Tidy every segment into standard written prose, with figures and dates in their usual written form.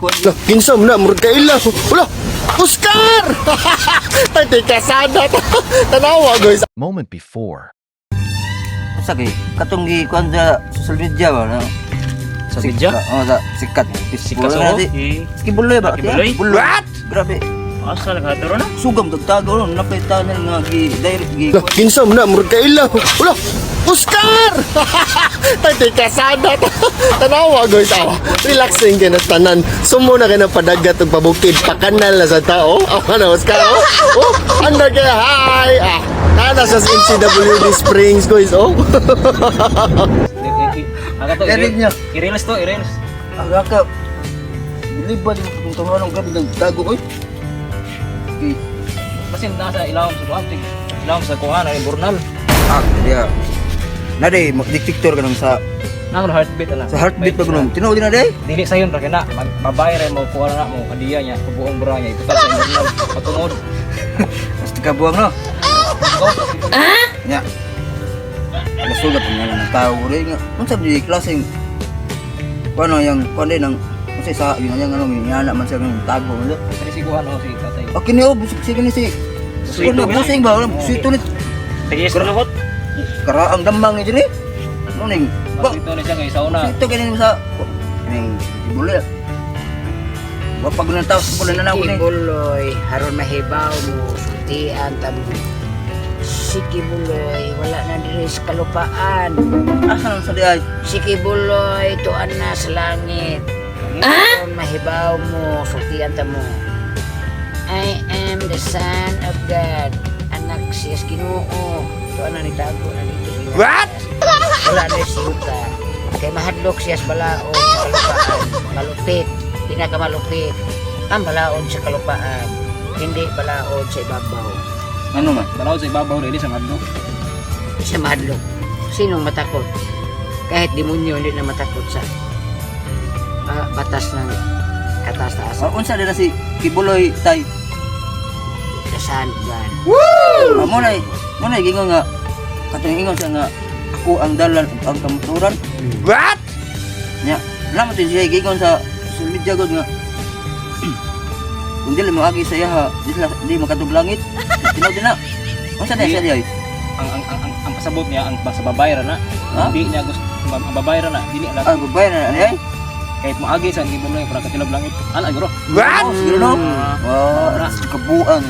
Lah, kinsa man na, murag kaila. Wala, Oscar! Tay, kasada. Tanawa, guys. Moment before. Unsa kay katong gi kuan sa social media ba no? Sa media? Oh, sa sikat. Sikat Buloy sa na ko? Kibuloy ba? Kibuloy? Buloy. What? Grabe. Asa lang haturo na? Sugam tagtago no, napay tunnel nga gi direct gi Lah, kinsa man na, murag kaila. Wala, Oscar! Tay, kasada. Tanawa, guys. Awa, relaxing kay na tanan. Sumo na kay na padagat ug pabukid. Pakanal na sa tao. Awa na, Oscar. Oh, oh, anda kay hi. Ah, nana sa MCWD Springs, guys. Oh. Aga to, Eric niya. I-reels to, i-reels. Aga ka. Bilib ba kung tawanan, grabe nagtago oy. Gi Basin nasa ilawom sa kuan, ilawom sa kuan ay burnal. Ah, diya. Na day magdiktiktor ka nang sa Nang heartbeat ana. Sa heartbeat pa kuno. Tinuod din na day. Dili sayon ra kina, magbabay ra mo kuha na mo kadiya niya, buong bura niya iputal sa burnal. Patungod. Basta kabuang no. Go. Nya. Nasulat pa nga ng tao rin nga. Unsa ba di klaseng kuano yang kuan din ang unsa sa yun yang ano ngana man siya ng tago man. Kani si kuan oh si tatay. Okay ni oh busik sige ni si. Sweet Kuno to, busing ba? Sweet ni Sige, sa luhot. karaang damang ni diri. Mo ning ba Dito ni siya kay sauna. sweet to kini sa kining ibuli. Wa pag nang tao sa pula na ni. Kibuloy, haron mahibaw mo, sultian ta mo. Si Kibuloy, wala na diri sa kalupaan. Asa nang sa di ay? Si Kibuloy, tuan na sa langit. Haron mahibaw mo, sultian ta mo. I am the Son of God. Anak siya sa Ginoo. Tuan na ni tago na dito. What? Wala na sa yuta. Kay mahadlok siya sa balaod sa kalupaan. Malupit. Pinakamalupit. Ang balaod sa kalupaan. Hindi balaod sa ibabaw. Ano man? Balaod sa ibabaw dili sa madlok. Siya mahadlok. Sinong matakot? Kahit demonyo hindi na matakot sa batas ng kataas-taasan. Oh, unsa dira si Kibuloy tay? The Son of God. Ah, mo na gingon nga katong ingon siya nga ako ang dalan ug ang kamaturan. What? Nya, wala mo siya giingon sa social media god nga kung dili mo agi sa iyaha, di sila di makadtog langit. Tinuod din na. Unsa na siya di ay? Ang pasabot niya ang sa babay ra na. Ha? Hindi niya gusto ang babay ra na, dili ala Ah, babae na ani ay. kahit moagi sa gibuloy para katilab langit. Ana guro. What? Oh, siguro no. Ah, Wah, kabuang.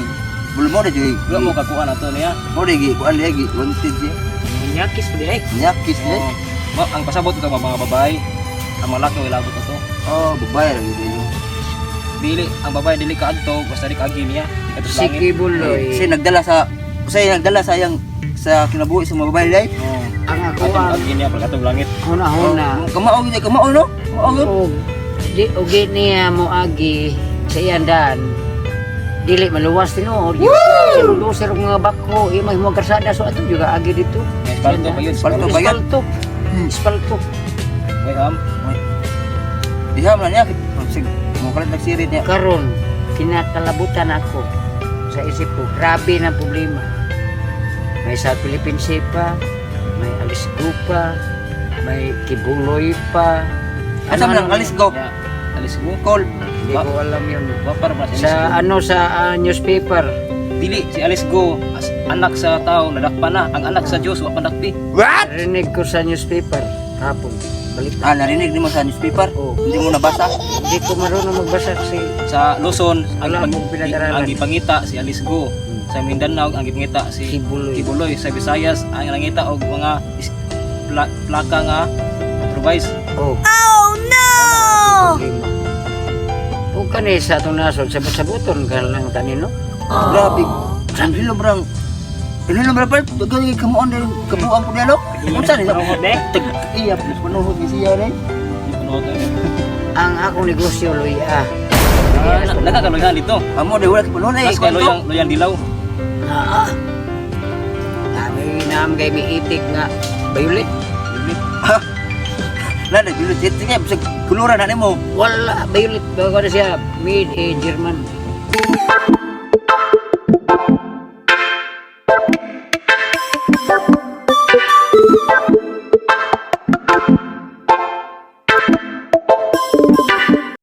Bulo mo di Wala mo kakuha na to niya. Mo di gi kuan di gi wanted siya. Nyakis pa di ay. Nyakis di. Oh, ang pasabot ito mga babae, ang mga laki wala to to. Oh, babae ra gyud. Dili ang babae dili kaadto basta di kaagi niya. Di kadto Si sa langit. Kibuloy, Siya nagdala sa iyang sa kinabuhi sa mga babae di ay. Oh, ang ako atong ang agi niya para kadtong langit. huna-huna. Oh, kamao gyud kamao no? Kamao gyud. Og di ugi niya moagi sa iyang daan. Dili maluwas tinuod. Woo! Mga bako, iya mahimong karsada so ato juga agi dito. Espalto pa yun. Espalto ba yun? Espalto. Espalto. May ham. Diha man niya sig mo kalit nagsirit niya. Karon kinakalabutan ako sa isip ko. Grabe ng problema. May sa Philippine Sea pa, may Alisgo pa, may Kibuloy pa. Asa man ang alis go? Ya, alis go. Call. Hindi ko alam yun. Wa para ba si Sa Alice Go? ano sa newspaper. Dili si Alice Go as anak sa tao nadakpa na. Ang anak sa Dios wa pa dakpi. What? Narinig ko sa newspaper hapon. Balita. Ah, narinig nimo sa newspaper? Oo. Hindi mo nabasa? Hindi ko marunong magbasa kasi Sa Luzon ang Wala akong pinag-aralan. ang gipangita si Alice Go. Sa Mindanao ang gipangita si Kibuloy. Kibuloy. Sa Visayas ang nangita og mga plaka nga improvise. Oh. Oh no! O kani sa atong nasod, sabot-saboton ka lang tanino. Grabe. Ang hilo brang. Hilo brang pa gani kamuon din kabuang po niya no. Unsa ni? Panuhod eh. Tag iya panuhod ni siya ni. Panuhod eh. Ang akong negosyo luya. Ah, nagkakaluyan dito. Amo di wala panuhod eh. Mas kay luyang, luyang dilaw. Ah. Kami naam kay miitik nga violet. La na bilo sit niya bisag kuluran na nimo. Wala violet bago na siya made in German.